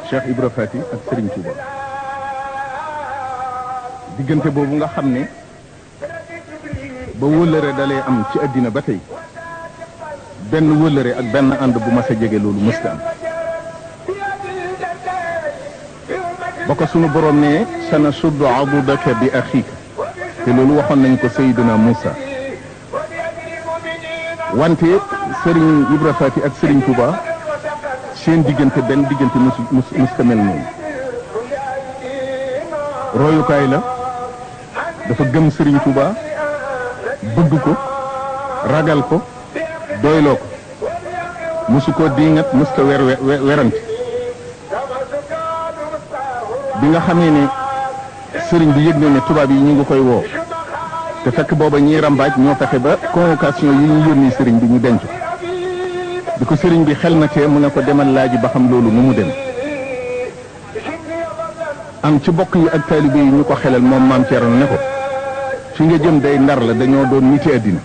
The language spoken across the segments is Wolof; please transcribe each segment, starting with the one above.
Cheikh Ibra Fati ak Serigne Touba diggante boobu nga xam ne ba wëllëre dalee am ci àddina ba tey benn wëllëre ak benn ànd bu mas a jege loolu mësta am ba ko sunu borom ne sana suddu adudaka bi axiika te loolu waxoon nañ ko Seydina Moussa wante Serigne Ibra Fati ak Serigne Touba seen diggante benn diggante musta mel noonu royukaay la dafa gëm Serigne Touba bëgg ko ragal ko doyloo ko musu ko diingat musta werante bi nga xamee ne sëriñ bi yëg na ne tubaab yi ñu ngi koy woo te fekk booba ñiy rambaaj ñoo fexe ba convocation yi ñu yónni sëriñ bi ñu denc bi ko sëriñ bi xel na tee mu ne ko demal laaji ba xam loolu nu mu dem am ci bokk yi ak taalibe yi ñu ko xelal moom maam Thierno ne ko fi nga jëm day Ndar la dañoo doon niti àddina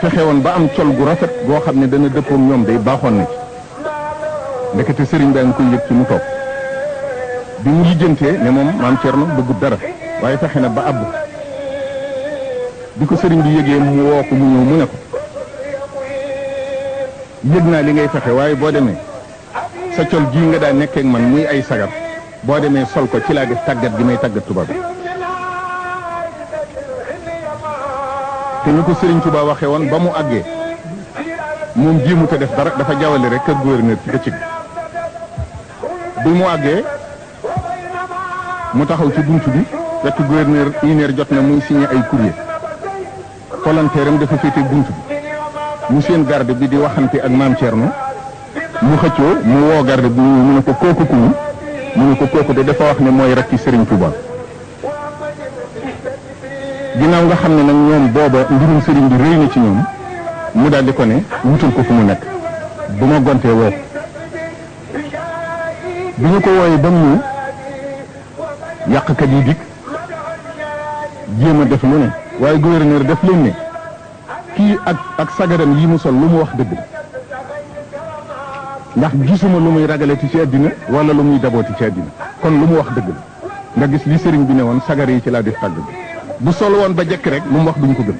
fexe woon ba am col gu rafet goo xam ne dana dëppook ñoom day baaxoon na ci ndekete sëriñ baa ngi koy yëg ci mu toog bi mu lijjantee ne moom maam Thierno bëggut dara waaye fexe na ba abbu bi ko sëriñ bi yëgee mu woo ko mu ñëw mu ne ko yëg naa li ngay fexe waaye boo demee sa col gii nga daa nekkee ak man muy ay sagar boo demee sol ko ci laa def tàggat gi may tàggat tubaab bi te ni ko Serigne Touba waxee woon ba mu àggee moom jéemu te def dara dafa jawale rek kër gouverneur ci bëccëg bi mu àggee mu taxaw ci buntu bi fekk gouverneur une heure jot na muy signé ay courrier volontaire am dafa féete buntu bi mu seen garde bi di waxante ak maam Thierno mu xëccoo mu woo garde bi mu ne ko kooku ku mu ne ko kooku de dafa wax ne mooy rek ci Serigne Touba ginnaaw nga xam ne nag ñoom booba mbirum sëriñ bi rëy na ci ñoom mu daal di ko ne wutal ko fu mu nekk bu ma gontee woo ko bi ñu ko wooyee ba mu yàqkat yi dikk jéem a def lu ne waaye gouverneur def leen ne kii ak sagaram yi mu sol lu mu wax dëgg ndax gisuma lu muy ragalati ci àddina wala lu muy dabooti ci àddina kon lu mu wax dëgg la nga gis li sëriñ bi ne woon sagar yi ci laa def tàgg bi bu sol woon ba jekk rek lu mu wax duñ ko gëm